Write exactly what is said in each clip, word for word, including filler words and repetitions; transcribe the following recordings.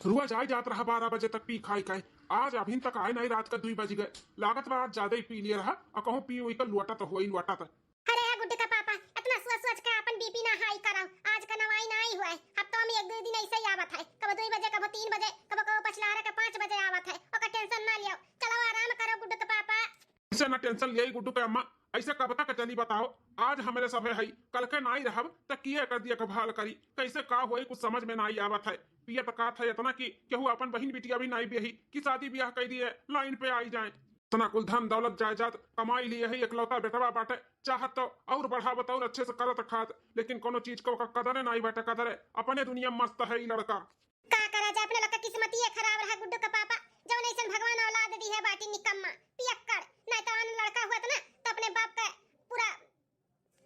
रोज आइ जात रहा बारह बजे तक पी खाइ खाइ, आज अभिन तक आए नाहीं, रात का दुइ बजि गए। लागत बा आज ज्यादा ही पी लिहे रहा, अ कहूँ पी उइ का लोटत होई लोटत। अरे ए गुड्डू का पापा, एतना सोच सोच के आपन बीपी ना हाई कराओ। आज का नवाई नाहीं हुआ है, हफ्तवा में एक दुइ दिन अइसे ही आवत है, कबो दुइ बजे, कबो तीन बजे, कबो कबो पछलारे के पाँच बजे आवत है। ओकर टेंशन ना लियो, चलो आराम करो गुड्डू का पापा। अइसे ना टेंशन लियाई गुड्डू के अम्मा, अइसे कब तक चली बताओ? आज हमरे सभे हई, कल के नाहीं रहब त किए एकर देखभाल करी? कइसे का होई कुछ समझ में नाहीं आवत है। पियत खात है एतना कि केहू आपन बहिन बिटिया भी नाहीं बियाही कि सादी बियाह कइ दिए लाइन पे आइ जाए। एतना कुल धन दौलत जायदाद कमाइ लिहे है, एकलौता बेटवा बाटे, चाहत तउ अउर बढ़ावत अउर अच्छे से करत खात, लेकिन कउनो चीज क ओका कदरे नाहीं बाटे, कदरे। अपने दुनिया में मस्त है ई लड़का। का करा जाए, अपने लोग का किस्मतिये खराब रहा गुड्डू का पापा, जउन अइसन भगवान औलाद दिहे बाटी निकम्मा, पियक्कड़। नाहीं तउ आन लड़का हुअत ना तउ अपने बाप का पूरा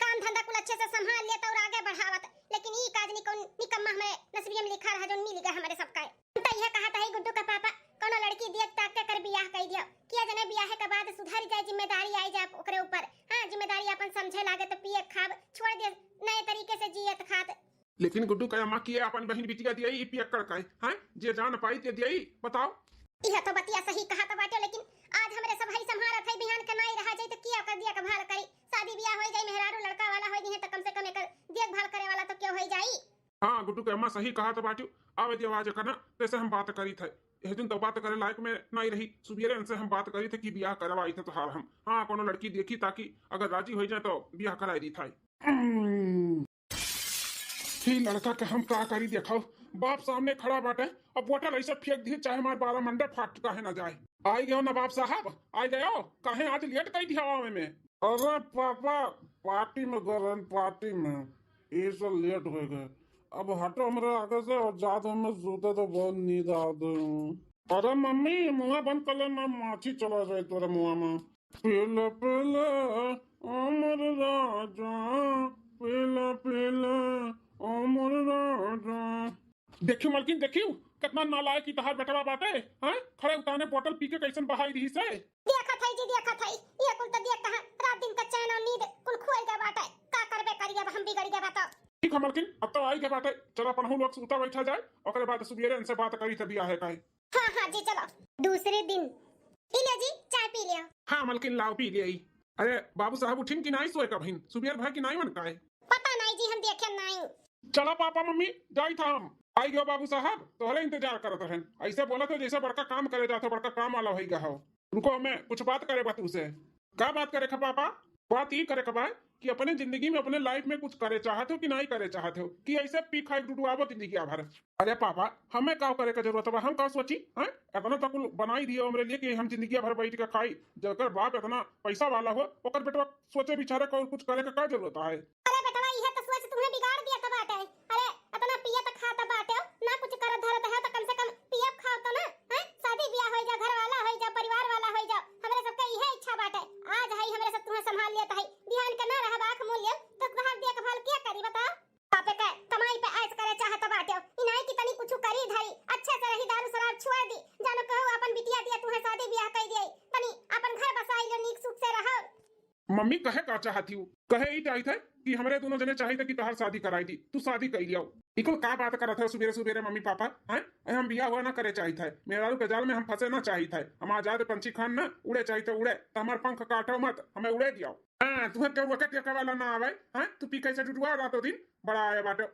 काम धंधा कुल अच्छे से संभाल लेत अउर आगे बढ़ावत, लेकिन ई काज निकम्मा हमरे नसीबिये में लिखा रहा जउन मिलि गए हमरे सबका। हम त इहे कहत हई गुड्डू का पापा, कउनो लड़की देख ताक के कर बियाह कइ दियो, किया जने बियाह के बाद सुधरि जाए, जिम्मेदारी आइ जाए ओकरे ऊपर। हाँ, जिम्मेदारी आपन समझे लागे त पिए खाब छोड़ दे, नए तरीके से जियत खात। लेकिन गुड्डू का अम्मा किए आपन बहिन बिटिया दियाई ई पियक्कड़ का, हैं? जे जान पाई ते दियाई, बताओ। इहे तो बतिया सही कहत बाटे, लेकिन आज हमरे सब हई संभारत हई, बिहान के नाई रहा जाई तो किया ओकर देखभाल करी? सादी बियाह होई जाई, मेहरारू लड़का वाला होई दिहे तो कम से कम एकर देखभाल करे वाला तो केहू होई जाई। हाँ, गुड्डू के अम्मा सही कहत बाटे, आवे दियो आज कना, तेसे हम बात करी थे। यह दिन तो बात करे लायक में नाई रही, सुबेरे इनसे हम बात करी थे कि बियाह करवाई थे तोहार हम। हाँ, कउनो लड़की देखी ताकि अगर राजी होई जाए तो बियाह कराई दी था। ही लड़का के हम का करी, देखो, बाप सामने खड़ा बाटे, अब बोतल अइसे फेंक दी, चाहे हमार बारह मंडे फाट काहे ना जाए। आइ गयो नवाब साहब, आइ गयो, काहे आज लेट कइ दिया आवे में? अरे पापा, पार्टी में गए रहन, पार्टी में, ये सब लेट होइ गए। अब हटो हमरे आगे से, अउर जात हमें सूते तो बहुत नींद आवत है। अरे मम्मी, मुँह बंद कर ले, ना माछी चला जाए तोरे मुँह में। पीला पीला अमर राजा, पीला पीला अमर राजा। देखियो मलकिन, देखियो, केतना नालायक ई तहार बेटवा बाटे, हैं? खड़े उताने बोतल पी के कइसन बहाई दिहिस है। देखत हई जी, देखत हई, ये कुल तो देख कहाँ रात दिन का चैन अउर नींद कुल खोइ गए बाटे। का करबे करी, अब हम बिगड़ गए बाटे। ठीक है मलकिन, अब तो आइ गए बाटे, चला अपनहू लोग सूता बैठा जाए, ओकरे बाद सुबेरे इनसे बात करी थे बियाहे का है। हाँ, हाँ जी, चलो। दूसरे दिन। ई ले जी, चाय पी लियो। हाँ मलकिन, लाओ पी लियो। अरे बाबू साहब उठिन कि नाई सोए का भइन? सुबेर भा कि नाई मन का है? पता नाई जी, हम देखे नाई। चला पापा मम्मी, जाई था हम। आइ गयो बाबू साहब, तोहरे इंतजार करत रहन। अइसे बोलत हो जइसे बड़का काम करे जात हो, बड़का काम वाला होई गा हो। रुको, हमें कुछ बात करे बा तुमसे। का बात करे खा पापा? बात ई करे के बा कि अपने जिंदगी में, अपने लाइफ में कुछ करे चाहत हो कि नाई करे चाहत हो, कि अइसे पी खाई डुडुआबो जिंदगी भर? अरे पापा, हमें का करे के जरूरत बा? हम का सोची, हैं? एतना तो कुल बनाई दियो हमरे लिए कि हम जिंदगी भर बैठ के खाई। जेकर बाप एतना पैसा वाला हो, ओकर बेटवा सोचे बिचारे का अउर कुछ करे के का जरूरत है? अरे बेटवा, इहे तो सोच तुम्हें बिगाड़ दिया त बाटे। अरे एतना पियत खात बाटे, ना कुछ करत धरत है तो कम से कम पियब खाओ तो ना, हैं? शादी बियाह होई जा, घर वाला होई जा, परिवार वाला होई जा, हमरे सबके इहे इच्छा बाटे। आज हई हमरे सब तुम्हें संभाल लेत हई, बिहान के ना रहब आँख मूंद लेब तो तोहार देखभाल के करी बताओ? बापे के कमाई पे ऐश करे चाहत बाटे, ई नाई कि तनी कुछ करी धरी, अच्छे से रही, दारू शराब छोड़ दी, जानो केहू अपन बिटिया दिया तुम्हें शादी बियाह कई दिए, तनी अपन घर बसाई लो, नीक सुख से रहो। मम्मी कहे का चाहत ही? कहे ई चाहत है कि हमरे दोनों जने चाहित है कि तोहार शादी कराई दी, तू शादी कई लियो। ई कुल का बात करत है सुबेरे सुबेरे मम्मी पापा, हैं? हम बियाह हुआ ना करे चाहित है, मेहरारू के जाल में हम फंसे ना चाहित है, हम आजाद पंछी खान ना उड़े चाहित है, उड़े, तो हमार पंख काटो मत, हमें उड़े दियो। हाँ, तुहर केहू रोके टेके वाला ना आवे, हाँ? तू पी कैसे डुडुआ रातों दिन? बड़ा आया बाटे।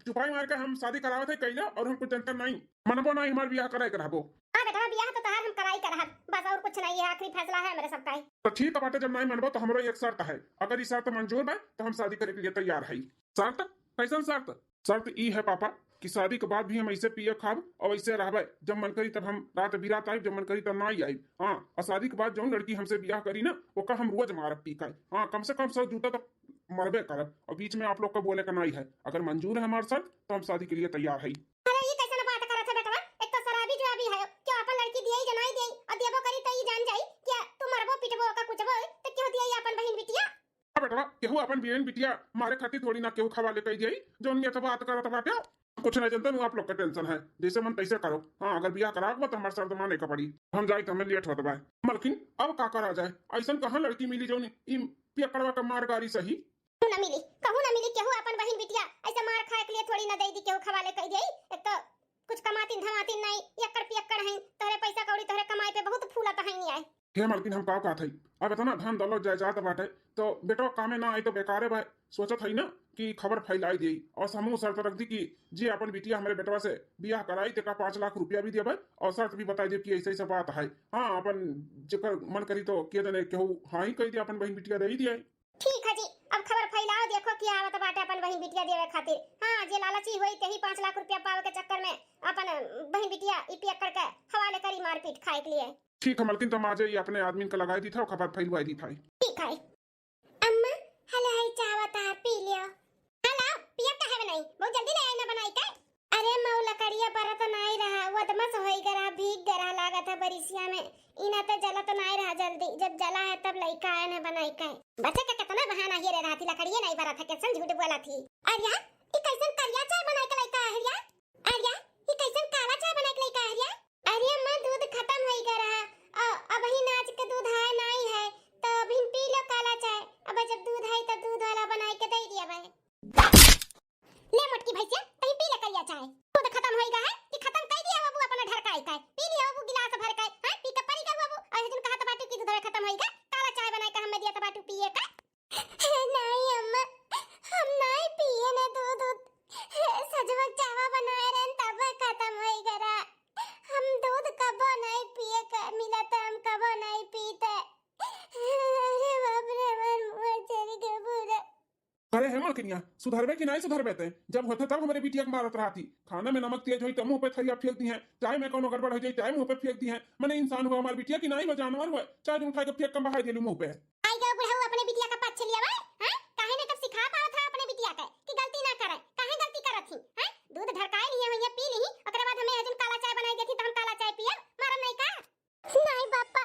चुपाई मार के हम शादी करावत है कइला अउर हम कुछ जनता नहीं। मनबो नहीं, हमार बियाह कराए के रहबो। हाँ बेटवा, बियाह तो तहार हम कराई के रहब। बस अउर कुछ नहीं है, आखिरी फैसला है हमरे सबका ही। तो ठीक है बाटे, जब नहीं मनबो तो हमरो एक शर्त है। अगर ई शर्त मंजूर बा तो हम शादी करे के लिए तैयार है। शर्त? कैसन शर्त? शर्त ई है पापा कि शादी के बाद भी हम अइसे पिए खाब अउर अइसे रहबे। जब मन करी तब हम रात बिरात आइब, जब मन करी तब ना आइब। हाँ, अउर शादी के बाद जउन लड़की हमसे बियाह करी ना, ओका हम रोज मारब पी के। हाँ, कम से कम सौ जूता तो मरबे करब। अउर बीच में आप लोग का बोले का नाई है। अगर मंजूर है हमार शर्त तो हम शादी के लिए तैयार है। अरे ई कैसन बात करत है बेटवा? एक तो शराबी जो अभी है, क्यों अपन लड़की दिए ही जनाई दे अउर देबो करी तो ई जान जाई कि तू मरबो पिटबो का कुछ बोल तो क्यों दिए अपन बहिन बिटिया? हाँ बेटवा, केहू अपन बहिन बिटिया मारे खातिर थोड़ी ना केहू खवाले कई दिए, जउन ये तो बात करत बाटे। कुछ नहीं जनता हूँ, आप लोग का टेंशन है, जैसे मन तैसे करो। हाँ, अगर बियाह करावे के बा तो हमार शर्त माने का पड़ी। हम जाई तो हमें लेट होत बा। मलकिन, अब का करा जाए? अइसन कहाँ लड़की मिली जउन ई पियक्कड़वा का मार गारी सही? कहूँ ना मिली, कहूँ ना मिली, केहू अपन बहिन बिटिया अइसे मार खाए के लिए थोड़ी ना दे दी, केहू खवाले कई दे। एक तो कुछ कमातिन धमातिन नहीं, हे मालकिन, हम का कहत हई, अब इतना धन दौलत जायदाद बाटे, तो बेटवा कामे ना आई तो बेकारे बा। सोचत हई ना कि खबर फैलाई देई, और हमहू शर्त रख दी कि जे अपन बिटिया हमरे बेटवा से बियाह कराई, तेका पाँच लाख रुपया भी देबे, और शर्त भी बताई देब कि ऐसे ऐसे बात है। हाँ, अपन जेकर मन करी तो के जने केहू हाँ ही कह दे, अपन बहिन बिटिया दे ही दिए। ठीक है जी, अब खबर फैलाओ, देखो कि आवत बाटे अपन बहिन बिटिया देवे खातिर। हाँ, जे लालची होई, तेही पाँच लाख रुपया पावे के चक्कर में अपन बहिन बिटिया ई पियक्कड़ के हवाले करी मारपीट खाए के लिए। ठीक है मलकिन, तो हम आ जाई, अपने आदमी का लगाई दी था, खबर फैलवाई दी था। ठीक है। अम्मा, हले हई चाह बता, पी लियो। हलो, पियब काहे बनाई? बहुत जल्दी ले आई ना बनाई के। अरे मऊ, लकड़िया बरत नाई रहा, वदमस होई गरा, भीग गरा लागत है बरिसिया में। इना ते जलत नाई रहा जल्दी, जब जला है तब लइका आए न बनाई के। बच्चे के कितना बहाना हियरे रहती, लकड़िए नाई बरत है, कैसन झूठ बोला थी। अरिया, ई कैसन करिया चाय बनाई के लइका है अरिया? अरिया, ई कैसन काला चाय बनाई के लइका है अरिया? अरे अम्मा, दूध खत्म होई गया रहा, अ, अबहिन आज के दूध आए नाई है, तो अबहिन पी लो काला चाय। अब जब दूध है तो दूध वाला बनाई के दे दिया भाई। ले मोटकी भैंसिया, तहीं पी ले करिया चाय। दूध खत्म होई गा है कि खत्म कर दिया बाबू अपना ढरकाई का? पी लिया बाबू गिलास भर के, हाँ, पी के परी गा बाबू। और जिन कहा तो बाटू की दूध खत्म होई गा, काला चाय बनाए के हमें दिया तो बाटू पिए का। नहीं अम्मा, हम नहीं पिए ने दूध, दूध। सजवा चावा बनाए रहन तब खत्म होई गरा। हम दूध कबो नहीं पिए के मिला तो हम कबो नहीं पीते। अरे बाप रे, हमार मुंह चल के पूरा। अरे हे मलकिनिया, सुधरबे कि नाई सुधरबे ते? जब होते तब हमरे बिटिया के मारत रहती। खाना में नमक तेज होई त मुंह पे थरिया फेंक दी है, चाय में कोनो गड़बड़ हो जाई चाय मुंह पे फेंक दी है। मने इंसान हुआ हमार बिटिया की नाई वो जानवर हुआ, चाय उठा के फेंक के बहाई देलू मुंह पे। आई गयो बुढ़ऊ अपने बिटिया का पक्ष लिया बा, हैं? काहे ने तब सिखा पावत रहा अपने बिटिया के कि गलती ना करे, काहे गलती करत ही, हैं? दूध ढरकाए लिए हुई है, पी ली, ओकरे बाद हमें हजन काला चाय बनाई देती तो हम काला चाय पियब, मारब नहीं का? नहीं पापा,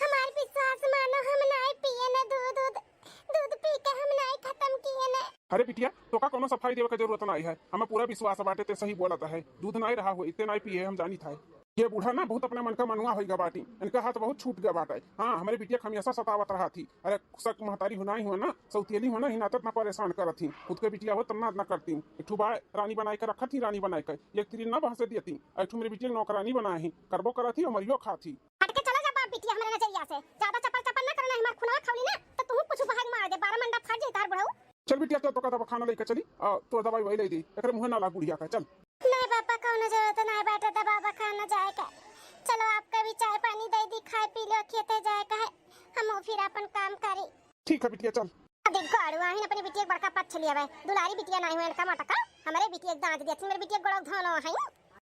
हमार विश्वास मानो, हम नहीं पिए न दूध, दूध, दूध पी के हम नहीं खत्म किए न। अरे बिटिया, तोका कोनो सफाई देवे के जरूरत नहीं है, हमें पूरा विश्वास बाटे ते सही बोलत है। दूध नहीं रहा हो, इतने नहीं पिए, हम जानी था। ये बूढ़ा ना बहुत अपने मन का मनुआ होइगा बाटी, इनका हाथ बहुत छूट गया बाटे। हाँ, हमरे बिटिया के हमेशा सतावत रहा थी। अरे सक महतारी होना ही हो ना, सौतेली हो ना, ही नातत ना परेशान करत थी। खुद के बिटिया हो तब ना, ना करती। एक ठू बाय रानी बनाए के रखत थी, रानी बनाए के एक तिरी ना बहसे दियती। एक ठू मेरे बिटिया के नौकरानी बनाए ही, करबो करत थी और मरियो खात थी। हट के चला जा बाप बिटिया हमरे नजरिया से। ज्यादा चपल चपल ना करना, हमार खुनवा खौली ना, तो तू कुछ बहार मार दे, बारह मंडा फाट जाई तार बुढ़ऊ। चल बिटिया, चल तोका दवा खाना लेके चली, आ, तो दवाई वही ले दी, एकरे मुँह ना लाग बुढ़िया का, चल। नहीं पापा, कौनो जरूरत नहीं बाटे दवा बखाना जाए के। चलो आपका भी चाय पानी दे दी, खाए पी लो, खेते जाए का है, हम फिर अपन काम करी। ठीक है बिटिया, चल। देख गड़ुआ हिन अपनी बिटिया के बड़का पक्ष लिया बे, दुलारी बिटिया नहीं हुए इनका मटका, हमारे बिटिया के दांत दिया थी, मेरे बिटिया के गोड़ा धोनो है।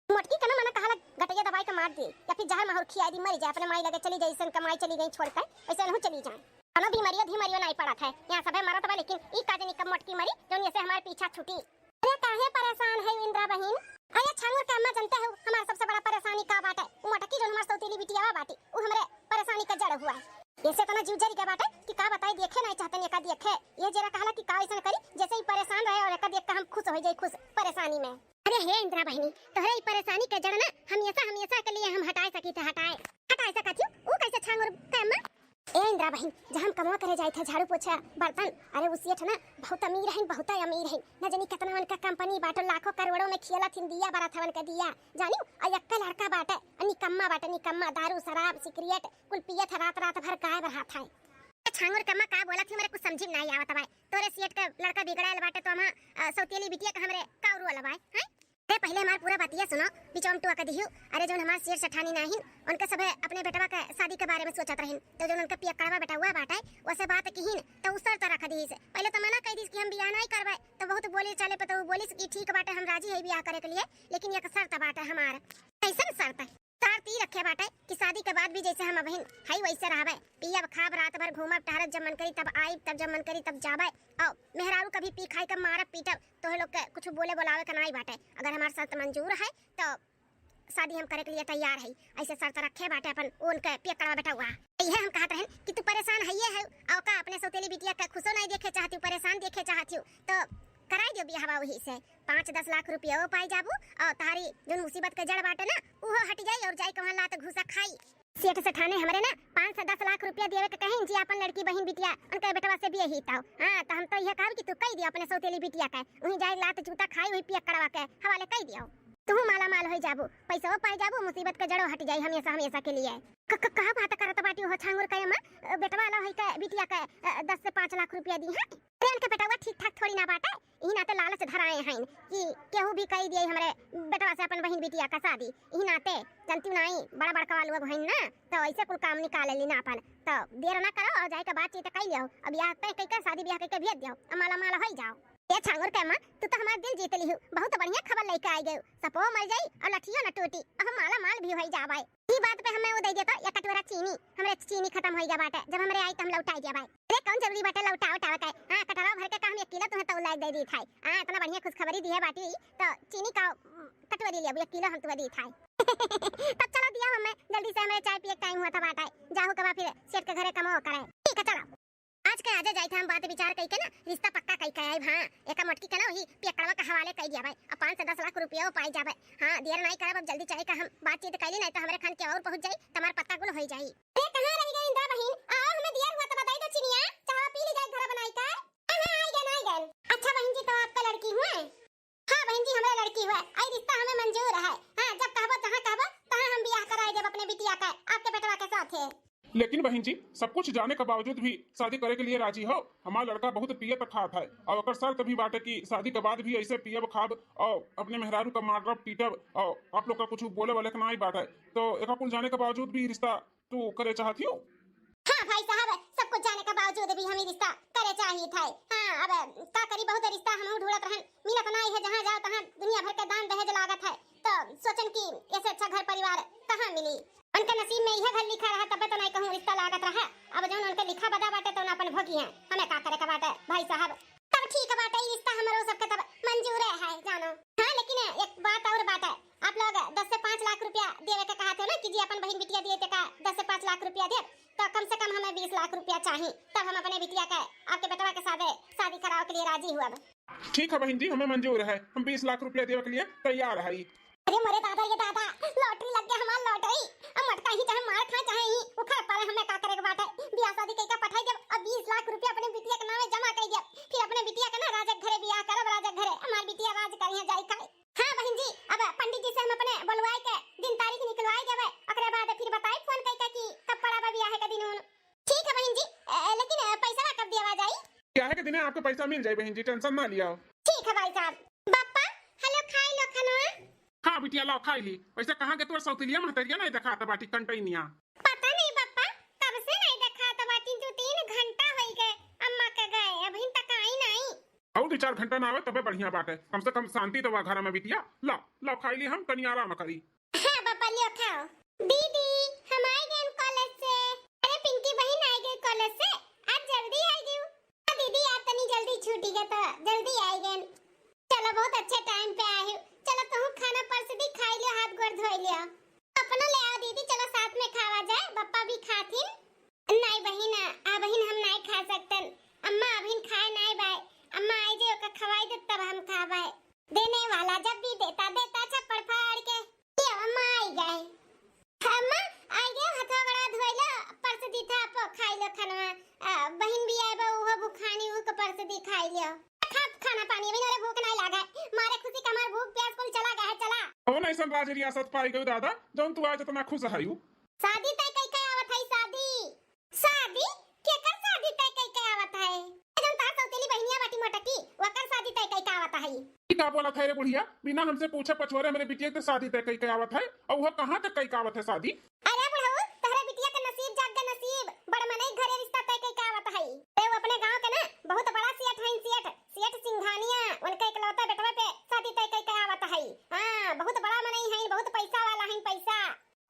मोटकी के ना मना कहाला गटैया दबाई के मार दे, या फिर जहर माहुर खिया दी, मर जाए, अपने माई लगे चली जाए, सन कमाई चली गई छोड़ के, ऐसे नहीं चली जाए। कोनो बीमारियो धीमारियो नहीं पड़त है, यहाँ सबे मरत बा, लेकिन ई का जनी कब मोटकी मरी, जौन ऐसे हमारे पीछा छूटी। अरे काहे परेशान है इंदिरा बहिन? अरे छांगुर के अम्मा, जानते हो हमार सबसे बड़ा परेशानी का बाटे? उ मोटकी जौन हमार सौतीली बिटियावा बाटी, उ हमरे परेशानी का जड़ हुआ है। ऐसे इतना जीव जरी गया बाटे कि का बताई, देखे नहीं चाहते, एका देखे। ये जरा कहला कि का ऐसन करी, जैसे ही परेशान रहे और एका देख के हम खुश हो जाई, खुश परेशानी में। अरे हे इंदिरा बहिनी, तोहरे ई परेशानी के जड़ ना हमेशा, हमेशा के लिए हम हटाए सकी थे, हटाए, हटाए सका थी। उ कैसे छांगुर के अम्मा? ए इंदिरा बहिन, जहाँ हम कमवा करे जाए थे, झाड़ू पोछा, बर्तन, अरे उ सेठ ना बहुत अमीर हइन, बहुत अमीर हइन। न जानी कितना उनका कंपनी बाटो, लाखों करोड़ों में खेलत हिन, दिया बरत हवन का दिया, जानी? और यक्का लड़का बाटे, निकम्मा बाटे, निकम्मा, दारू, शराब, सिगरेट, कुल पियत है, रात, रात भर गायब रहत है। ए छांगुर के अम्मा का बोलत ही, हमरे कुछ समझी में नहीं आवत बाय। तोरे सेठ के लड़का बिगड़ायल बाटे तो हम, अ, सौतेली बिटिया के हमरे का उरुअल बाय, हैं? अरे पहले हमार पूरा बतिया सुनो, बिचौम टुआ के दिहियो। अरे जौन हमार सेठ सेठानी नाहिन, उनके सभे अपने बेटवा के शादी के बारे में सोचत रहिन, तो जौन उनके पियक्कड़वा बेटवा बाटे, वैसे बात किहिन, तो उ शर्त रख दीस। पहले तो मना कह दीस कि हम बियाह नहीं करबे, तो बहुत बोले चले पे तो उ बोलिस कि ठीक बाटे, हम राजी है बियाह करे के लिए, लेकिन एक शर्त बाटे हमार। कैसन शर्त? शर्त ई रखे बाटे कि शादी के बाद भी जैसे हम अबहिन हई वैसे रहबे, पियब खाब, रात भर घूमब टहरब, जब मन करी तब आइब, तब जब मन करी तब जाबे, और मेहरारू कभी पी खाई के मारब पीटब, तोहे लोग के कुछ बोले बोलावे के नाई बाटे। अगर हमार शर्त मंजूर है तो शादी हम करे के लिए तैयार है, ऐसे शर्त रखे बाटे अपन उनके पियक्कड़वा बेटवा। इहे हम कहत रहन कि तू परेशान हइये है, और का अपने सौतेली बिटिया के खुशो नहीं देखे चाहती हो, परेशान देखे चाहती हो, तो कराई दियो बियाहवा वही से। पाँच दस लाख रुपया पाई जाबू, और तारी जौन मुसीबत के जड़ बाटे ना, उहो हट जाई और जाई के वहाँ लात घूसा खाई। सेठ सेठाने हमरे ना पाँच से दस लाख रुपया देवे के कहीं जी, अपन लड़की बहिन बिटिया उनके बेटवा से बियाही ताओ। हाँ, तो हम तो यह कहब कि तू कही दियो अपने सौतेली बिटिया के, वहीं जाए लात जूता खाई, वहीं पियक्कड़वा के हवाले कही दियो। तुहू माला माल होइ जाबू, पैसो पाइ जाबू, मुसीबत के जड़ो हटि जाई हमेसा हमेसा के लिए। क-, क-, का बात करत बाटी हो छांगुर के अम्मा? अ, बेटवा ला है के बिटिया के, अ, दस से पाँच लाख रुपया दी है। अरे उनके बेटवा ठीक ठाक थोड़ी ना बाटे, इही नाते लालच धराए हैं कि केहू भी कहि दिए हमरे बेटवा से अपन बहिन बिटिया का शादी। इही नाते जनती नाई बड़ा बड़का लोग हैं ना, तो ऐसे कुल काम निकाल ली ना अपन। तो देर ना करो और जाए के बातचीत कइ लियो। अब या तय कइ के शादी ब्याह कइ के भेज दियो, अब माला माल होइ जाओ। ए छांगुर के अम्मा, तू तो हमार दिल जीत लिहू, बहुत बढ़िया खबर लेके आइ गयू। सपो मर जाई और लठियो न टूटी, अब हम माला माल भी होइ जाबै। ई बात पे हमें वो दे देता या कटोरा चीनी, हमरे चीनी खत्म होइ गया बाटे, जब हमरे आई तो हम लौटाइ दिया भाई। अरे कौन जरूरी बाटे लौटा उठावे के? हाँ, कटोरा भर के का हम एक किलो तुम्हें तौल लायक दे दी थाई। हाँ, इतना बढ़िया खुशखबरी दी है बाटी, तो चीनी का, उम, कटोरी लिया, एक किलो हम तुम्हें दी थाई। तब चलो दिया हमें, जल्दी से हमरे चाय पिए के टाइम हुआ था बाटे, जाहू के बाद फिर सेठ के घरे कमो करे। ठीक है, चलो। आज के आजे जाइत हम बात विचार कइ के ना रिश्ता पक्का कइ के आइब। हाँ, एका मोटकी के ना वही पियकड़वा के हवाले कइ दिया भाई। अब पाँच से दस लाख रुपया पाइ जाबे। हाँ, देर नाई करब, अब जल्दी चले का हम बातचीत कइली, नाई तो हमरे खान के और पहुँच जाई, तमार पत्ता गुल होइ जाई। अरे कहाँ रहि गई इंदिरा बहिन? आओ, हमें दियर हुआ तो बताई दो चिनिया, चाह पी ली जाए घर बनाई का। हाँ, हाँ, आई गन, आई गन। अच्छा बहिन जी, तो आपका लड़की हुए? हाँ बहिन जी, हमरे लड़की हुए, आई रिश्ता हमें मंजूर है। हाँ, जब कहबो, जहाँ कहबो, तहाँ हम बियाह कराइ देब अपने बिटिया का, आपके बेटवा के साथे। लेकिन बहिन जी, सब कुछ जाने के बावजूद भी शादी करे के लिए राजी हो? हमार लड़का बहुत पियत खात है और ओकर शर्त भी बाटे कि शादी के बाद भी ऐसे पियब खाब और अपने मेहरारू का मारब पीटब और आप लोग का कुछ बोले वाले के नाई बाटे, तो एका कुल जाने के बावजूद भी रिश्ता तू करे चाहत हो? हाँ भाई साहब, सब कुछ जाने के बावजूद भी हम ई रिश्ता करे चाहित है। हाँ, अब का करी, बहुत रिश्ता हमहू ढूंढत रहन, मिलत नाई है, जहाँ जाओ तहाँ दुनिया भर के दान दहेज लागत है, तो सोचन कि ऐसे अच्छा घर परिवार कहाँ मिली। उनके नसीब में यह घर लिखा रहा, तबे तो नाई कहूँ रिश्ता लागत रहा। अब जौन उनके लिखा बदा बाटे, तौन अपन भोगी हैं, हमें का करे के बाटे भाई साहब। तब ठीक बाटे, ई रिश्ता हमरो सबके तब मंजूर है, जानो। हाँ, लेकिन एक बात और बाटे, आप लोग दस से पाँच लाख रुपया देवे के कहत हो ना कि जी अपन बहिन बिटिया दिए तेका दस से पाँच लाख रुपया दे, तो कम से कम हमें बीस लाख रुपया चाही, तब हम अपने बिटिया के आपके बेटवा के साथे शादी करावे के लिए राजी हुआ। ठीक है बहिन जी, हमें मंजूर है, हम बीस लाख रुपया देवे के लिए तैयार है। अरे मोरे दादा, ये दादा, लॉटरी लग गया हमार लॉटरी। अब मटका ही चाहे मार खाए, चाहे ही उखड़ पड़े, हमें का करे के बाटे। बियाह शादी कइके पठाई देब, अब बीस लाख रुपया अपने बिटिया के नामे जमा कर देब, फिर अपने बिटिया के ना राजा के घरे बियाह करब, राजा के घरे हमार बिटिया राज करिहे जाई खाए। हाँ बहिन जी, अब पंडित जी से हम अपने बोलवाए के दिन तारीख निकलवाए देबे, ओकरे बाद फिर बताई फोन कइके कि कब पड़ा बा बियाह के दिन उन। ठीक है बहिन जी, अ, लेकिन, अ, पैसा कब देवा जाई? बियाह के दिने आपके पैसा मिल जाई बहिन जी, टेंशन ना लिया। ठीक है भाई साहब। बप्पा, हेलो, खाई लो खानवा। हाँ बिटिया, लाओ खाई ली। वैसे कहाँ के तोर सौतिलिया महतरिया नहीं देखात बाटी कंटैनिया? पता नहीं बप्पा, कब से नहीं देखात बाटी, दो तीन घंटा होई गए अम्मा के गए, अभी तक आई नहीं। और दो चार घंटा ना आवे तबे बढ़िया बाटे, कम से कम शांति तो बा घर में बिटिया। लाओ, लाओ खाई ली, हम तनी आराम करी। हाँ बप्पा, लियो खाओ। दीदी, हम आई गए कॉलेज से। अरे पिंकी बहिन आई गई कॉलेज से, आज जल्दी आई गई। हाँ दीदी, आज तनी जल्दी छूटी गए तो जल्दी आई गए। चलो, बहुत अच्छे टाइम पे आए हो। चलो, तुम खाना परस दी, खाई लियो, हाथ गोड़ धोई लियो। अपनो ले आओ दीदी, चलो साथ में खावा जाए, बप्पा भी खाथिन। नाई बहिन, आ बहिन हम नाई खा सकतन। अम्मा अभिन खाए नाई बाय। अम्मा आई जे ओका खवाई दे तब हम खाबाय। देने वाला जब भी देता, देता छप्पड़ फाड़ के। ये अम्मा आई गए। अम्मा आई गए, हथवा गड़वा धोई लो, परस दी था आपो, खाई लो खानवा। आ, बहिन भी आए बा, उहो भुखानी, उहो के परस दी खाई लियो। खा खाना पानी, अभी नोरे भूख नहीं लागा है। मारे खुशी का हमार भूख प्यास कुल चला गया है, चला। कौन ऐसन राज रियासत पाई गयो दादा, जौन तू आज इतना खुश है यू? शादी तय कई के आवत है, शादी। शादी? केकर शादी तय कई के आवत है? ए, जौन तार सौतेली बहिनिया बाटी मोटकी, ओकर शादी तय कई के आवत है। ई का बोलत है रे बुढ़िया? बिना हमसे पूछे पछोरे हमरे बिटिया के शादी तय कई के आवत है, और वो कहाँ तक कई के आवत है शादी? अरे बुढ़ऊ, तोहरे बिटिया के नसीब जाग गए नसीब, बड़ मनई घरे रिश्ता तय कई के आवत है। अरे वो अपने गांव के ना बहुत बड़ा सेठ हैं, सेठ, सेठ सिंघानिया, उनके इकलौता बेटवा पे शादी तय कई के आवत है। हाँ, बहुत बड़ा मनई हैं, बहुत पैसा वाला हैं, पैसा।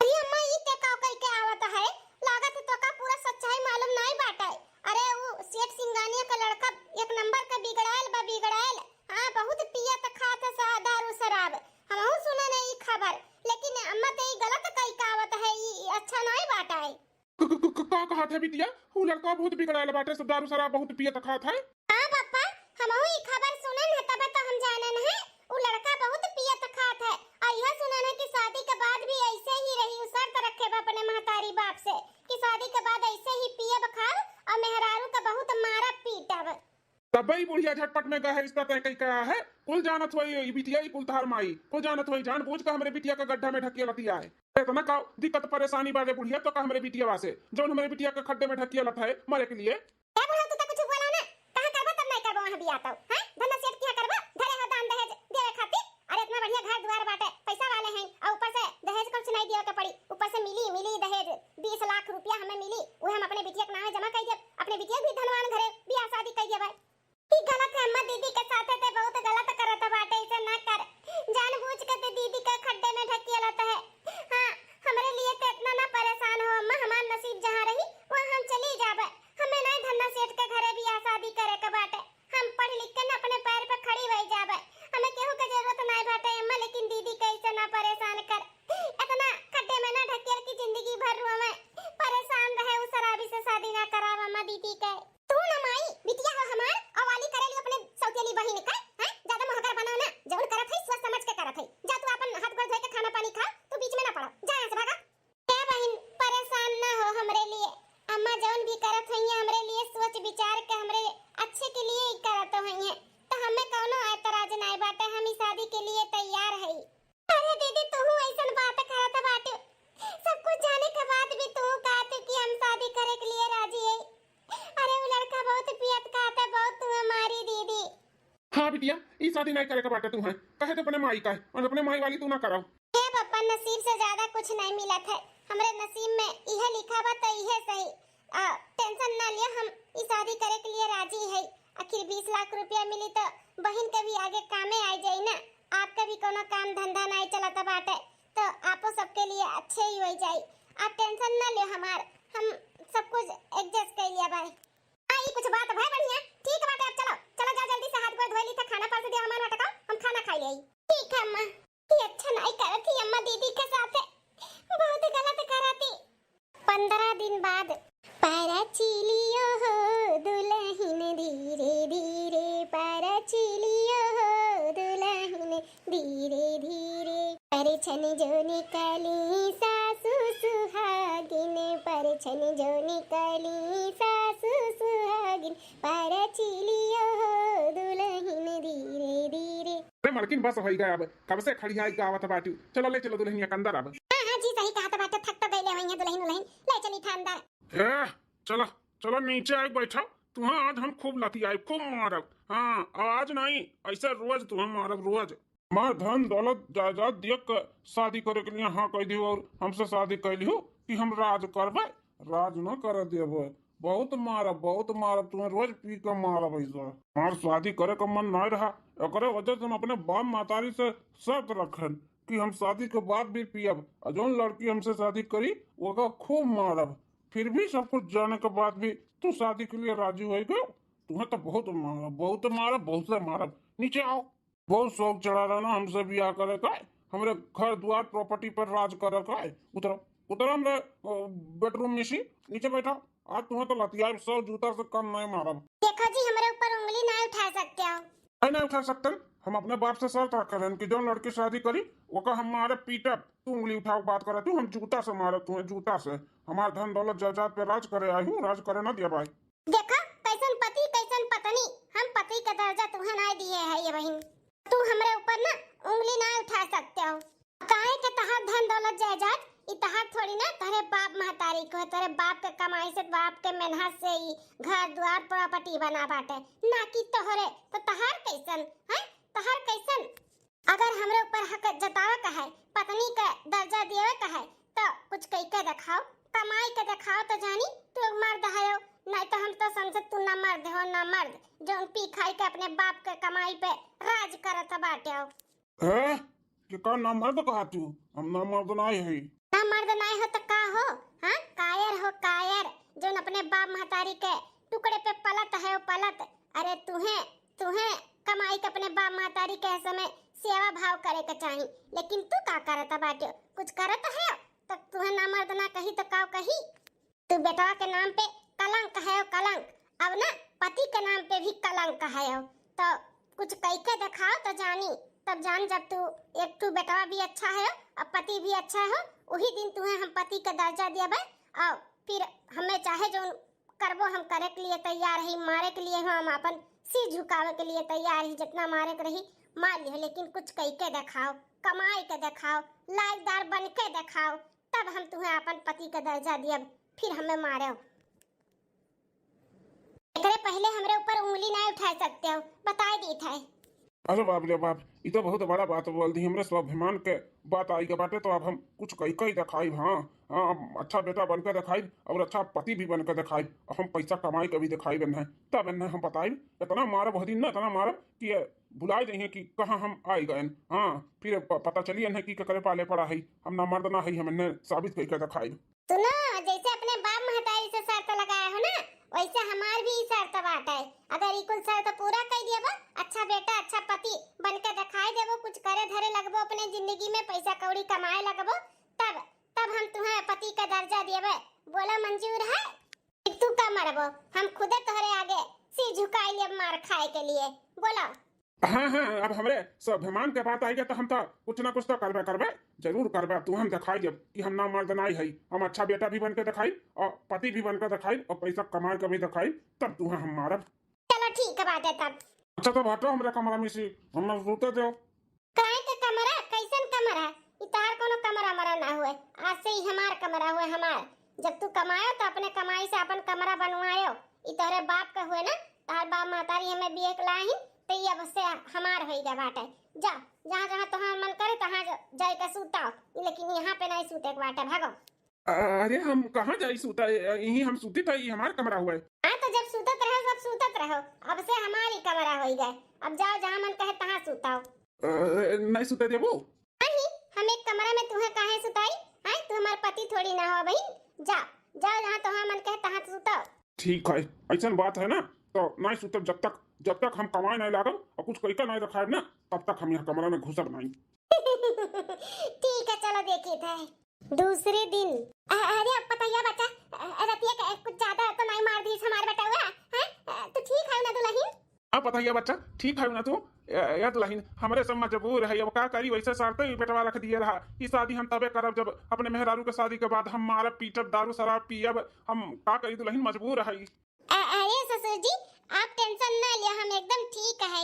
अरे अम्मा, ई ते का कई के आवत है? लागत है तोका पूरा सच्चाई मालूम नाई बाटे। अरे उ सेठ सिंगानिया का लड़का एक नंबर का बिगड़ायल बा, बिगड़ायल। हाँ, बहुत पियत खात है सा-, दारू शराब। हमहू सुने नहीं ई खबर, लेकिन अम्मा ते ई गलत कई के आवत है, ई, ई अच्छा नाई बाटे। क-, क-, क-, क-, का कहत है बिटिया? उ लड़का बहुत बिगड़ायल बाटे, सब दारू शराब बहुत पियत खात है। हाँ पापा, हमहू ई खबर सुनन है, तबे तो हम जानन है। उ लड़का बहुत पियत खात है, और यह सुनन है कि शादी के बाद भी ऐसे ही रही। उ शर्त रखे बा अपने महतारी बाप से कि शादी के बाद ऐसे ही पियब खाब और मेहरारू के बहुत मारब पीटब। अबे ई बुढ़िया झटपट में गए है, रिश्ता तय कई का है? कुल जानत होई ई बिटिया, ई कुल तहार माई, कुल जानत होई, जानबूझ के हमरे बिटिया का गड्ढा में ढकिया लतिया है। इतना का दिक्कत परेशानी बाजे बुढ़िया तो का हमरे बिटिया वासे, जौन हमरे बिटिया का खड्डे में ढकिया लत है मरे के लिए? ए बुढ़ऊ, तू तो कुछ बोला ना, कहाँ करबो तब नहीं करबो वहाँ बियाह तो, हैं? धन्ना सेठ किया करबो, धरे हो दान दहेज देवे खातिर। अरे इतना बढ़िया घर दुआर बाटे, पैसा वाले हैं, और ऊपर से दहेज कुछ नहीं दियो के पड़ी, ऊपर से मिली, मिली दहेज, बीस लाख रुपया हमें मिली, वो हम अपने बिटिया के नामे जमा कर दिए, अपने बिटिया भी धनवान घरे बियाह शादी कर दिए। ई गलत है अम्मा, दीदी के साथे ते बहुत गलत करत बाटे, ऐसे ना कर, जानबूझ के ते दीदी के खड्डे में ढकेलत है। हाँ, हमरे लिए ते इतना ना परेशान हो अम्मा, हमार नसीब जहाँ रही वहाँ हम चली जाबे। हमें नहीं धन्ना सेठ के घरे बियाह शादी करे के बाटे, हम पढ़ लिख के ना अपने पैर पे खड़ी हो जाबे, हमें केहू के जरूरत नहीं बाटे अम्मा, लेकिन दीदी के ऐसे ना परेशान कर, इतना खड्डे में ना ढकेल की जिंदगी भर रोवे, परेशान रहे, उस शराबी से शादी ना कराव अम्मा दीदी के। तू ना माई, बिटिया हो हमार, अवाली करेली अपने सौतेली बहिन का, हैं? ज्यादा मोहगर बनाओ ना, जौन करत है सोच समझ के करत है। जा तू अपन हाथ गोड़ धोए के खाना पानी खा, तू बीच में ना पड़ो, जा यहाँ से भागा। ए बहिन, परेशान ना हो हमरे लिए, अम्मा जौन भी करत होइए हमरे लिए सोच विचार के हमरे अच्छे के लिए ही करत होइए, तो हमें कौनो एतराज नाय बाटे, हम ई शादी के लिए तैयार हई। अरे दीदी, तू ऐसन बात करत बाटे, सब कुछ जाने के बाद भी तू कहत कि हम शादी करे के लिए राजी है। अरे वो लड़का बहुत पियत कहता, बहुत तुम्हें मारी दीदी। हाँ बिटिया, ई शादी नहीं करे के बाटे तुम्हें, कहे तो अपने माई का है, और अपने माई वाली तू ना कराओ। हे पप्पा, नसीब से ज्यादा कुछ नहीं मिलत है, हमरे नसीब में इहे लिखा बा तो इहे सही। आ, टेंशन ना लियो, हम ई शादी करे के लिए राजी है। आखिर बीस लाख रुपया मिली तो बहिन के भी आगे कामे आ जाई ना, आपके भी कोनो काम धंधा नहीं चलत बाटे, तो आपो सबके लिए अच्छे ही हो जाई। आप टेंशन ना लियो हमार, हम सब कुछ एडजस्ट कर लिया भाई। हाँ, ई कुछ बात भाई बढ़िया। ठीक बाटे, अब चलो, चलो जाओ जल्दी से हाथ गोड़ धोए ली, तो खाना परस दिया हमार नाटक, हम खाना खाई ले। ठीक है अम्मा। ये अच्छा नहीं करत ही अम्मा दीदी के साथ, बहुत गलत करत ही। पंद्रह दिन बाद। परचिलियो हो दुलहिन धीरे धीरे, परचिलियो हो दुलहिन धीरे धीरे। परछन जो निकली सासु सुहागिन, परछन जो निकली सासु सुहागिन, परचिलियो हो दुलहिन धीरे धीरे। अरे मलकिन, बस होई गया अब, कब से खड़ियाई के आवत बाटू। चलो ले चलो दुलहिनिया के अंदर अब। हाँ, हाँ जी, सही कहत बाटे, थक तो गइले होइहें दुलहिन उलहिन, ले चली था अंदर। ए, चलो, चलो नीचे आई बैठो, तुम्हें आज हम खूब लतियाई, खूब मारब। हाँ, आज नहीं, ऐसे रोज तुम्हें मारब, रोज। हमार धन दौलत जायदाद देख के शादी करे के लिए हाँ कह दियो और हमसे शादी कर लियो कि हम राज करबे, राज न करे देबे। बहुत मारब, बहुत मारब, तुम्हें रोज पी के मारब ऐसा। हमार शादी करे का मन नहीं रहा, एकरे वजह से हम अपने बाप महतारी से शर्त रखन कि हम शादी के बाद भी पियब, और जौन लड़की हमसे शादी करी ओका खूब मारब। फिर भी सब कुछ जाने के बाद भी तू शादी के लिए राजी हो गयो। तुम्हें तो बहुत मारब, बहुत मारब, बहुत से मारब। नीचे आओ। बहुत शौक चढ़ा रहा ना हमसे बियाह करे का, हमरे घर द्वार प्रॉपर्टी पर राज करे का। उतरो, उतरो हमरे, अ, बेडरूम में से, नीचे बैठो। आज तुम्हें तो लतियाई सौ जूता से कम नहीं मारब। देखो जी, हमरे ऊपर उंगली ना उठा सकते हो। नहीं, नहीं उठा सकते। हम अपने बाप से शर्त रखे रहन कि जौन लड़की शादी करी ओका हम मारे पीटब। तू उंगली उठाओ, बात करे तू, हम जूता से मारब तुम्हें, जूता से। हमार धन दौलत जायदाद पे राज करे आई हूँ, राज करे ना दिया भाई। देखा, कैसन पति, कैसन पत्नी, हम पति का दर्जा तुहे ना दिए है ये बहिन। तू हमरे ऊपर ना उंगली ना उठा सकते हो। काहे के तहार धन दौलत जायदाद, ई तहार थोड़ी ना, तोहरे बाप महतारी को है, तोहरे बाप के कमाई से, बाप के मेहनत से ई घर द्वार प्रॉपर्टी बना बाटे, ना कि तोहरे। तो तहार कैसन है, तहार कैसन? अगर हमरे ऊपर हक जतावे का है, पत्नी के दर्जा देवे का है, तो कुछ कई के दिखाओ, कमाई के दिखाओ तो जानी तू एक मर्द हयो, नहीं तो हम तो समझे तू ना मर्द हो, ना मर्द, जौन पी खाई के अपने बाप के कमाई पे राज करत बाटे हो। हैं? के का ना मर्द कहा तू? हम ना मर्द नाय हई। ना मर्द नाय हो तो का हो? हाँ, कायर हो, कायर, जौन अपने बाप महतारी के टुकड़े पे पलत है, वो पलत। अरे तुहे, तुहे कमाई के अपने बाप महतारी के समय सेवा भाव करे के चाही, लेकिन तू का करत बाटे? कुछ करत है तो तुहे ना मर्द ना कही तो का कही? तू बेटवा के नाम पे कलंक है, कलंक। अब ना पति के नाम पे भी कलंक है। तो कुछ कई के दिखाओ तो जानी, तब जान जब तू एक ठू बेटवा भी अच्छा है और पति भी अच्छा हो, वही दिन तुहे हम पति के दर्जा देबे। और फिर हमें चाहे जो करबो हम करे के लिए तैयार है, मारे के लिए हो हम अपन सिर झुकावे के लिए तैयार ही, जितना मारे के रही मार लिहो, लेकिन कुछ कई के देखाओ, कमाई के देखाओ, लायकदार बन के देखाओ, तब हम तुम्हें अपन पति के दर्जा दियब, फिर हमें मारो। एकरे पहले हमरे ऊपर उंगली ना उठा सकते हो, बताए दी थे। अरे बाप रे बाप, ई तो बहुत बड़ा बात बोल दी, हमरे स्वाभिमान के बात आई के बाटे, तो अब हम कुछ कई कई देखाइब। हाँ, हाँ, हम अच्छा बेटा बन के देखाइब और अच्छा पति भी बन के देखाइब, और हम पैसा कमाई के भी देखाइब इन्हें, तब इन्हें हम बताइब, इतना मारब वह दिन ना, इतना मारब कि ये भुलाए जाइए कि कहाँ हम आई गए। हाँ, फिर प-, पता चली इन्हें कि केकरे पाले पड़ा है, हम ना मर्द ना है, हम इन्हें साबित करके देखाइब। सुनो, जैसे अपने बाप महतारी से शर्त लगाए हो ना, वैसे हमार भी ई शर्त बाटे। अगर ई कुल शर्त पूरा कर दियबो, अच्छा बेटा, अच्छा पति बन के दिखाई देबो, कुछ करे धरे लगबो, अपने जिंदगी में पैसा कौड़ी कमाए लगबो, तब, तब हम तुम्हें पति का दर्जा दियबे। बोला, मंजूर है? तू का मरबो, हम खुदे तोहरे आगे सिर झुकाई लेब मार खाए के लिए। बोला। हाँ, हाँ, अब हमरे स्वाभिमान के बात आई गया, तो हम तो कुछ ना कुछ तो करबे करबे, जरूर करबे। तू हम दिखाई देब कि हम ना मर्द नाई है, हम अच्छा बेटा भी बन के दिखाई और पति भी बन के दिखाई और पैसा कमाए के भी दिखाई, तब तू हम मारब। चलो ठीक बाटे तब। अच्छा, तो हटो हमरे कमरा में से, हम सूते दो। काहे के कमरा? कैसन कमरा? ई तोहार कोनो कमरा मरा ना हुए, आज से ई हमार कमरा हुए, हमार। जब तू कमायो तो अपने कमाई से अपन कमरा बनवायो। ई तोहरे बाप का हुए ना, तोहार बाप महतारी हमें बिये के लाहिन, तो ई अब से हमार होई गया बाटे। जा, जहाँ जहाँ तोहार मन करे तहाँ जा-, जाए के सूताओ, लेकिन यहाँ पे नहीं सूते के बाटे, भागो। अरे हम कहाँ जाई सूता, यहीं हम सूती था, ये हमार कमरा हुआ है। हाँ तो जब सूतत रहो सब सूतत रहो, अब से हमारी कमरा होई गए। अब जाओ जहाँ मन कहे तहाँ सूताओ। अ, नहीं सूते देबू? नहीं, हम एक कमरा में तुम्हें काहे सुताई? हाँ, तू हमार पति थोड़ी ना हो बहिन। जा, जाओ जहाँ तोहार मन कहे तहाँ सूताओ। ठीक है, ऐसन बात है ना, तो नहीं सूतब जब तक, जब तक हम कमाए नहीं लागब और कुछ कई का नहीं रखाएब ना, तब तक हम यहाँ कमरा में घुसब नहीं। ठीक है, चलो देखी थे। दूसरे दिन। अ-, अरे अब पतैया बच्चा, अ, रतिया के कुछ ज्यादा तो नहीं मार दीस हमार बेटवा, हैं? अ, तू ठीक है ना दुलहिन? अब पतैया बच्चा, ठीक है ना तू? ए, ए दुलहिन, हमरे सब मजबूर है, अब का करी, वैसे शर्त ही बेटवा रख दिए रहा कि शादी हम तबे करब जब अपने मेहरारू के शादी के बाद हम मारब पीटब दारू शराब पियब, हम का करी दुलहिन, मजबूर है। अ-, अरे ससुर जी, आप tension ना लियो, हम एकदम ठीक है।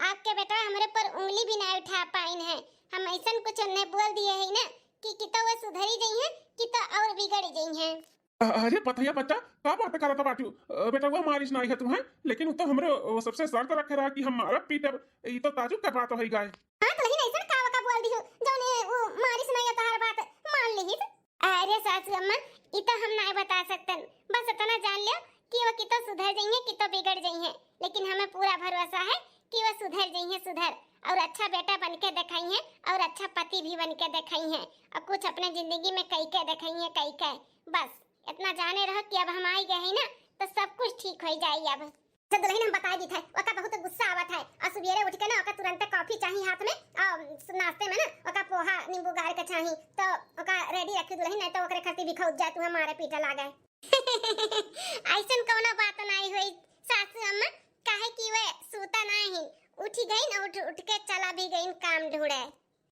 आपके बेटवा हमरे पर उंगली भी ना उठा पाइन है। हम ऐसन कुछ उन्हें बोल दिए है ना कि, कि तो वो सुधरी गई है, कि तो और बिगड़ गई है। अ-, अरे पतैया बच्चा, का बात करत बाटू? अ, बेटवा मारिस नाई है तुम्हें, लेकिन वो तो हमरे, वो सबसे शर्त रखे रहा कि हम मारब पीटब। ई तो ताजुब के बात होई गए। हाँ, तो लेकिन ऐसन का वका बोल दिहु, जौने वो मारिस नाई है तोहार बात मान लिहिस? अरे सासू अम्मा, ई तो हम नाई बता सकतन। बस इतना जान लियो कि वो कितो सुधर जइहें, कितो बिगड़ जइहें, लेकिन हमें पूरा भरोसा है कि वो सुधर जइहें, सुधर, और अच्छा बेटा बन के दिखाइहें और अच्छा पति भी बन के दिखाइहें और कुछ अपने जिंदगी में कई के दिखाइहें, कई के। बस इतना जाने रहो कि अब हम आई गए हैं ना, तो सब कुछ ठीक हो जाई अब। अच्छा दुलहिन, हम बताई दी थे, ओका बहुत गुस्सा आवत है और सुबेरे उठ के ना ओका तुरंत कॉफी चाही हाथ में और नाश्ते में ना ओका पोहा नींबू गार के चाही, तो ओका ready रखी दुलहिन, नहीं तो ओकरे खातिर भी खौज जाए, तू हमारे पीटे लागे। ऐसन कौनो बात नहीं हुई सासू अम्मा, काहे कि वे सूता नहीं, उठी गई ना, उठ, उठ के चला भी गई काम ढूंढे।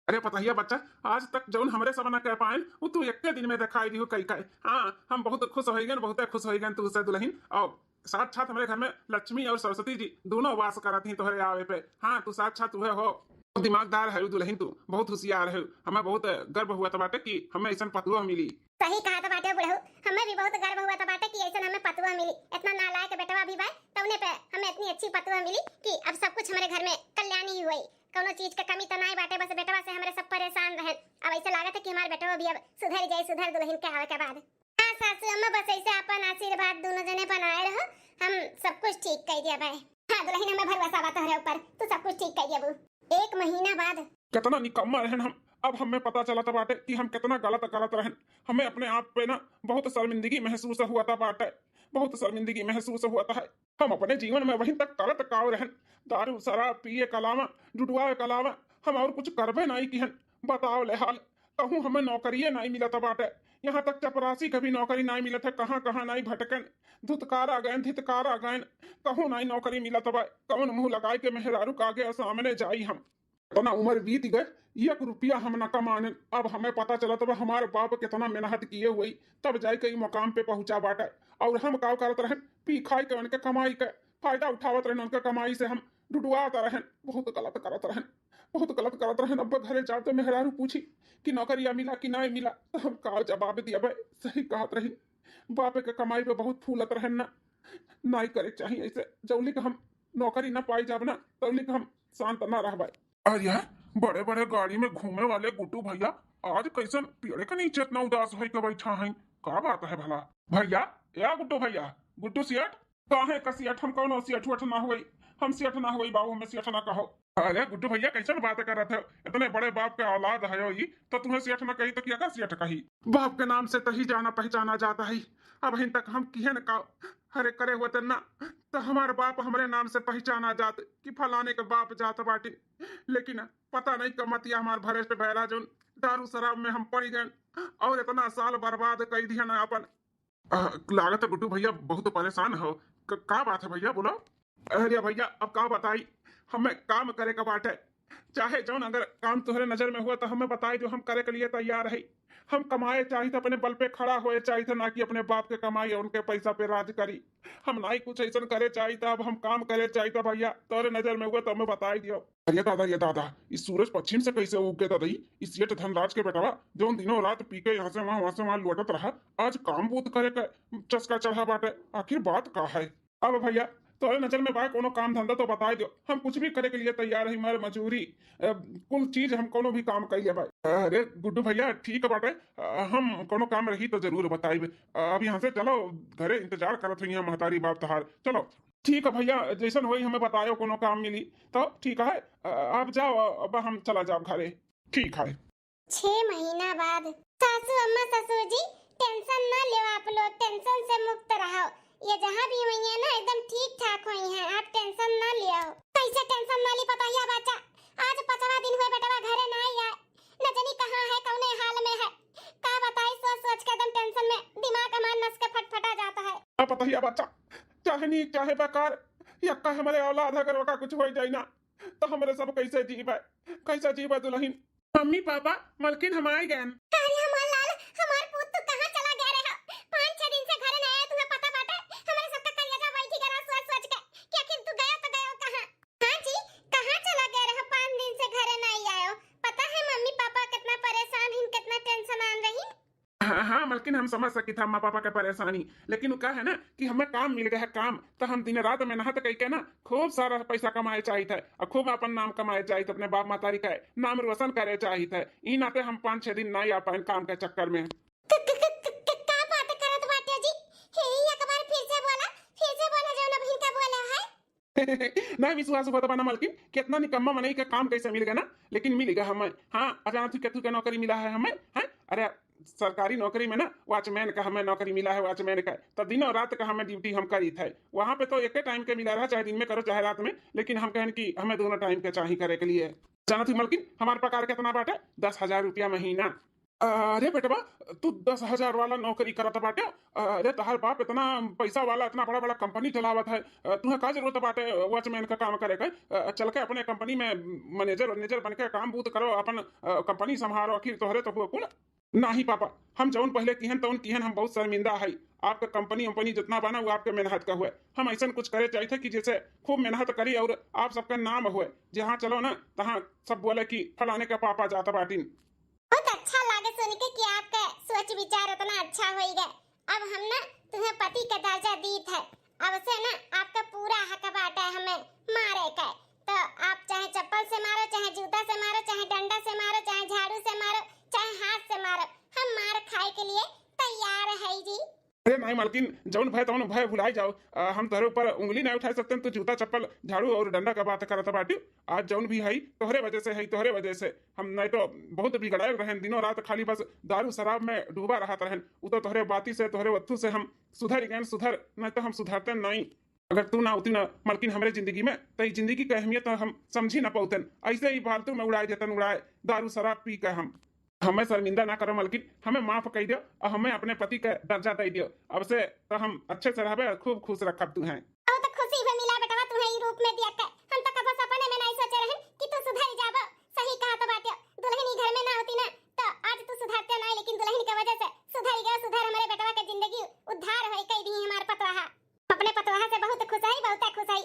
अरे पतहिया बच्चा, आज तक जौन हमरे सब ना कह पाएन, वो तू एक्के दिन में दिखाई दिहु कई कई। हाँ, हम बहुत खुश होइगन, बहुते खुश होइगन तू से दुलहिन। और साक्षात हमरे घर में लक्ष्मी और सरस्वती जी दोनों वास करत ही तोहरे आवे पे। हाँ, तू साक्षात उहे हो। बहुत दिमागदार है दुलहिन, तू बहुत होशियार है। हमें बहुत गर्व हुआ था बाटे कि हमें ऐसन पतुआ मिली। सही कहा था बाटे बुढ़ऊ, हमें भी बहुत गर्व हुआ था बाटे कि ऐसन हमें पतुआ मिली। इतना नालायक बेटवा भी बा, तौने पे हमें इतनी अच्छी पतुआ मिली कि अब सब कुछ हमरे घर में कल्याणी ही हुई। कौनो चीज के कमी तो नाई बाटे, बस बेटवा से हमरे सब परेशान रहन। अब ऐसे लागत है कि हमार बेटवा भी अब सुधर जाए, सुधर दुलहिन के आवे के बाद। हाँ सासू अम्मा, बस ऐसे अपन आशीर्वाद दोनों जने बनाए रहो, हम सब कुछ ठीक कर दिया भाई। हाँ दुलहिन, हमें भरोसा बा तोहरे ऊपर, तू सब कुछ ठीक कर दिया बू। एक महीना बाद। कितना निकम्मा रहन हम, अब हमें पता चलत बाटे कि हम कितना गलत करत रहन। हमें अपने आप पे ना बहुत शर्मिंदगी महसूस हुआ था बाटे, बहुत शर्मिंदगी महसूस हुआ था है। हम अपने जीवन में वहीं तक करत काव रहन, दारू शराब पिए के अलावा, डुडुआए के अलावा हम और कुछ करबे नहीं किहन। बताओ ले हाल, कहूँ हमें नौकरिये नहीं मिलत बाटे, यहाँ तक चपरासी के भी नौकरी नहीं मिलत है, कहाँ कहाँ नहीं भटकन, धुतकारा गयन, धितकारा गयन, कहूँ नहीं नौकरी मिलत बा। कौन मुँह लगाए के मेहरारू के आगे सामने जाई हम? इतना उम्र बीत गए, एक रुपया हम न कमाने। अब हमें पता चलत बा हमारे बाप कितना मेहनत किए हुई, तब जाए के ई मुकाम पे पहुँचा बाटे। और हम का करत रहन, पी खाए के उनके कमाई के, फायदा उठावत रहन, उनका कमाई से हम डुडुआत रहन, बहुत गलत करत रहन, बहुत गलत करत रहन। अब घरे जाब तो मेहरारू पूछी कि नौकरिया मिला कि नाहीं मिला, तो हम का जवाब दिया भाई? सही कहत रही, बाप के कमाई पे बहुत फूलत रहन ना, नाहीं करे चाहिए ऐसे। जौली का हम नौकरी ना पाई जाब ना, तौली का हम शांत ना रहबे। अरे यार, बड़े बड़े गाड़ी में घूमे वाले गुड्डू भैया आज कैसन पेड़ के नीचे इतना उदास होई के बैठा हैं? का बात है भला? भैया, या गुड्डू भैया, गुड्डू सेठ, काहे का सेठ? हम कौनो सेठ वेठ ना हुई, हम सेठ ना हुई बाबू, हमें सेठ ना कहो। अरे गुड्डू भैया, कैसन बात करत हो? इतने बड़े बाप के औलाद है ई, तो तुम्हें सेठ ना कही तो क्या का सेठ कही? बाप के नाम से तही जाना पहचाना जाता है। अबहिन तक हम किहे न का हरे करे होते ना, तो हमार बाप हमरे नाम से पहचाना जात कि फलाने के बाप जात बाटे। लेकिन पता नहीं कमतिया हमार भ्रष्ट भैला जोन दारू शराब में हम पड़ गए और इतना साल बर्बाद कर दिया ना अपन। अ, लागत है गुड्डू भैया बहुत परेशान हो। क-, का बात है भैया, बोलो। अरे भैया, अब का बताई, हमें काम करे का बाटे, चाहे जौन अगर काम तोहरे नजर में हुआ तो हमें बताई जो, हम करे के लिए तैयार है। हम कमाए चाहित, अपने बल पे खड़ा होए चाहित, ना कि अपने बाप के कमाई और उनके पैसा पे राज करी। हम नाई कुछ ऐसन करे चाहित, अब हम काम करे चाहित भैया, तोहरे नजर में हुआ तो हमें बताई दियो। अरे दादा, ये दादा, ई सूरज पश्चिम से कैसे उग गए दादा? ई सेठ धनराज के बेटवा, जौन दिनों रात पी के यहाँ से वहाँ, वहाँ से वहाँ लौटत रहा, आज काम बूत करे के चस्का चढ़ा बाटे। आखिर बात का है? अब भैया, तोरे नजर में बा कोनो काम धंधा तो बताई दो, हम कुछ भी करे के लिए तैयार है, मर मजूरी, अ, कुल चीज हम कोनो भी काम कर लेबे। अरे गुड्डू भैया, ठीक बाटे, अ, हम कोनो काम रही तो जरूर बताइबे। अ, अब यहाँ से चलो, घरे इंतजार करत हुई हैं महतारी बाप तोहार। चलो, ठीक है भैया, जैसन होई हमें बतायो, कोनो काम मिली तो ठीक है। अ, आप जाओ, अब हम चला जाब घरे। ठीक है। छह महीना बाद। सासू अम्मा, ससुर जी, टेंशन ना लेव आप लोग, टेंशन से मुक्त रहो। ये जहाँ भी हुई है ना, एकदम ठीक ठाक हुई है, आप टेंशन ना लियो। कैसे टेंशन ना ली पतोहिया बच्चा? आज पाँचवा दिन हुए बेटवा घरे ना आए, न जानी कहाँ है, कौने हाल में है। का बताई, सोच सोच के एकदम टेंशन में दिमाग हमार नस के फटफटा जाता है। अब पतोहिया बच्चा, चाहे नीक चाहे बेकार, यक्का हमरे औलाद है, अगर ओका कुछ हो जाए ना, तो हमरे सब कैसे जीबे, कैसे जीबे दुल्हन? मम्मी, पापा, मलकिन, हम आए गए। अरे हमार लाल, हमार पूत, तू कहाँ चला गया रहे? पाँच छह दिन से घरे ना आया, तुम्हें पता बाटे? हमारे सबका कलेजा बैठी गया सोच सोच के कि आखिर तू गया तो गया कहाँ? हाँ जी, कहाँ चला गया रहे? पाँच दिन से घरे ना आयो। पता है मम्मी पापा कितना परेशान हैं, कितना टेंशन आन रही। हाँ, हाँ, मलकिन, हम समझ सकित है अम्मा पापा के परेशानी, लेकिन वो का है ना कि हमें काम मिल गया है, काम, तो हम दिन रात मेहनत करके ना खूब सारा पैसा कमाए चाहित है और खूब अपन नाम कमाए चाहित, अपने बाप महतारी का नाम रोशन करे चाहित है। ई नाते हम पाँच छह दिन ना आ पाए काम के चक्कर में। क-, क-, क-, क-, क-, का बात करत बाटे जी? हे, एक बार फिर से बोला, फिर से बोला, जौन अबहिन का बोला है। नहीं विश्वास होत बा ना मलकिन, कितना निकम्मा मनई के काम कैसे मिल गया ना, लेकिन मिल गया हमें। हाँ, अजानत हूँ केथू के नौकरी मिला है हमें, हैं? अरे, सरकारी नौकरी में ना वॉचमैन का हमें नौकरी मिला है, वॉचमैन का। तो दिनों रात का हमें ड्यूटी हम करी थे। वहाँ पे तो एक टाइम के मिला रहा, चाहे दिन में करो चाहे रात में, लेकिन हम कहन कि हमें दोनों टाइम के चाही करे के लिए। जानत हूँ मलकिन, हमार पगार कितना बाटे? दस हजार रुपया महीना। अरे बेटवा, तू दस हजार वाला नौकरी करत बाटे। अरे तहार बाप इतना पैसा वाला, इतना बड़ा बड़ा कंपनी चलावत है, अ, तुहे का जरूरत बाटे वॉचमैन का काम करे के? अ, चल के अपने कंपनी में मैनेजर वैनेजर बन के काम बूत करो, अपन, अ, कंपनी संभारो, आखिर तोहरे तो हुआ कुल। नाही पापा, हम जौन पहले किहन तौन किहन, हम बहुत शर्मिंदा है। आपका कंपनी वंपनी जितना बना वो आपके मेहनत का हुए। हम ऐसन कुछ करे चाहिए थे कि जैसे खूब मेहनत करी और आप सबका नाम हुए, जहाँ चलो ना तहाँ सब बोले कि फलाने का पापा जाता बाटिन। बहुत अच्छा लागे सुन के कि आपका सोच विचार इतना अच्छा होई गए। अब हम ना तुम्हें पति का दर्जा दीत है, अब से ना आपका पूरा हक बाटे हमें मारे का। तो आप चाहे चप्पल से मारो, चाहे जूता से मारो, चाहे डंडा से मारो, चाहे झाड़ू से मारो, चाहे हाथ से मारो, हम मार खाए के लिए तैयार है जी। अरे नहीं मालकिन, जौन भय तौन भय भुलाई जाओ। अ, हम तोहरे ऊपर उंगली नहीं उठा सकते, तू जूता चप्पल झाड़ू और डंडा का बात करत बाटी। आज जौन भी है तोहरे वजह से है, तोहरे वजह से। हम नहीं तो बहुत बिगड़ायल रहन, दिनों रात खाली बस दारू शराब में डूबा रहत रहन। उ तो तोहरे बाती से, तोहरे वत्थू से हम सुधर गए, सुधर, नहीं तो हम सुधरते नहीं। अगर तू ना होती ना मलकिन हमरे जिंदगी में, तो ई जिंदगी के अहमियत हम समझी ना पौतन। ऐसे ही फालतू में उड़ाए देतन, उड़ाए दारू शराब पी के हम। हमें शर्मिंदा ना करो मलकिन, हमें माफ कर दो और हमें अपने पति का दर्जा दे दो। अब से तो हम अच्छे से रहबे और खूब खुश रखब तुहें। अब तो खुशी भी मिला बेटवा, तुहें ई रूप में देख के। हम तो कबो सपने में नहीं सोचे रहन कि तू सुधर जाबो। सही कहा तो बात, दुल्हन ई घर में ना होती ना, तो आज तू सुधरते नहीं, लेकिन दुल्हन के वजह से सुधर गया, सुधर हमारे बेटवा के जिंदगी उद्धार होई, कह दी हमार पतवाहा। अपने पतवाहा से बहुत खुश है, बहुत खुश है।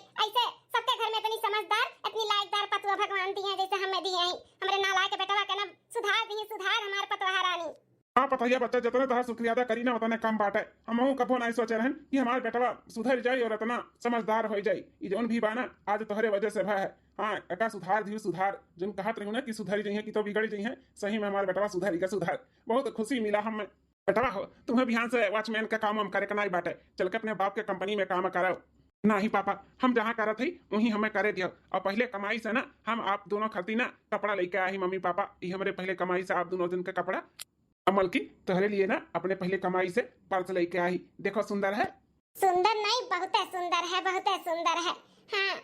ये बच्चा, जतना तोहार शुक्रिया अदा करी ना, उतने कम बाटे। हमहू कभो नाहीं सोचे रहन कि हमार बेटवा सुधर जाई और इतना समझदार होइ जाई। ई जौन भी बा ना, आज तोहरे वजह से भा है। हाँ, एका सुधार दियो, सुधार। जौन कहत रही ना कि सुधर जइहे कि तो बिगड़ जइहे, सही में हमार बेटवा सुधर गए, सुधार। बहुत खुशी मिला हमें। बेटवा हो, तुम्हें बिहान से वॉचमैन का काम वाम करे के नाहीं बाटे, चल के अपने बाप के कंपनी में काम करो। नाहीं पापा, हम जहाँ करत हई वहीं हमें करे दियो। और पहले कमाई से ना हम आप दोनों खातिर ना कपड़ा लेके आए ही मम्मी पापा, ई हमरे पहले कमाई से आप दोनों जन के कपड़ा। अमल की तोहरे लिए ना अपने पहले कमाई से पर्स लेके आई, देखो सुंदर है। सुंदर नहीं, बहुते सुंदर है, बहुते सुंदर है। हाँ,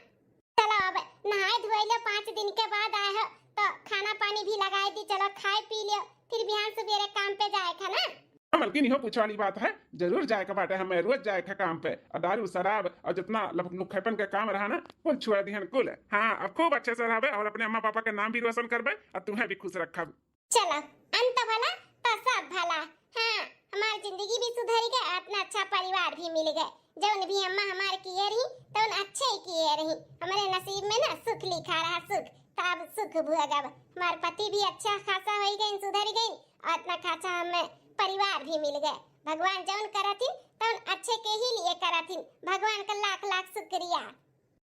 चलो अब नहाए धोए लो, पाँच दिन के बाद आए हो तो खाना पानी भी लगाए दी। चलो खाए पी लियो, फिर बिहान सुबेरे काम पे जाए का ना। हाँ मलकिन, इहो पूछे वाली बात है, जरूर जाए के बाटे, हमें रोज जाए के काम पे। और दारू शराब और जितना लफ-, लुक्खेपन के काम रहा ना, कुल छोड़ दिहन कुल। हाँ, अब खूब अच्छे से रहबे और अपने अम्मा पापा के नाम भी रोशन करबे और तुम्हें भी खुश रखब। चलो, अंत भला तो सब भला। हाँ, हमार जिंदगी भी सुधर गए, इतना अच्छा परिवार भी मिल गए। जौन भी अम्मा हमार किए रही, तौन अच्छे ही किए रही। हमारे नसीब में ना सुख लिखा रहा, सुख। तो अब सुख भोगब। हमार पति भी अच्छा खासा हो गए, सुधर गए, और इतना खासा हमें परिवार भी मिल गए। भगवान जौन करथिन, तौन अच्छे के ही लिए करथिन। भगवान का लाख लाख शुक्रिया।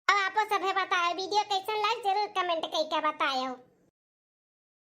अब आपो सभे बताओ, वीडियो कैसन लग, जरूर कमेंट करके बताओ।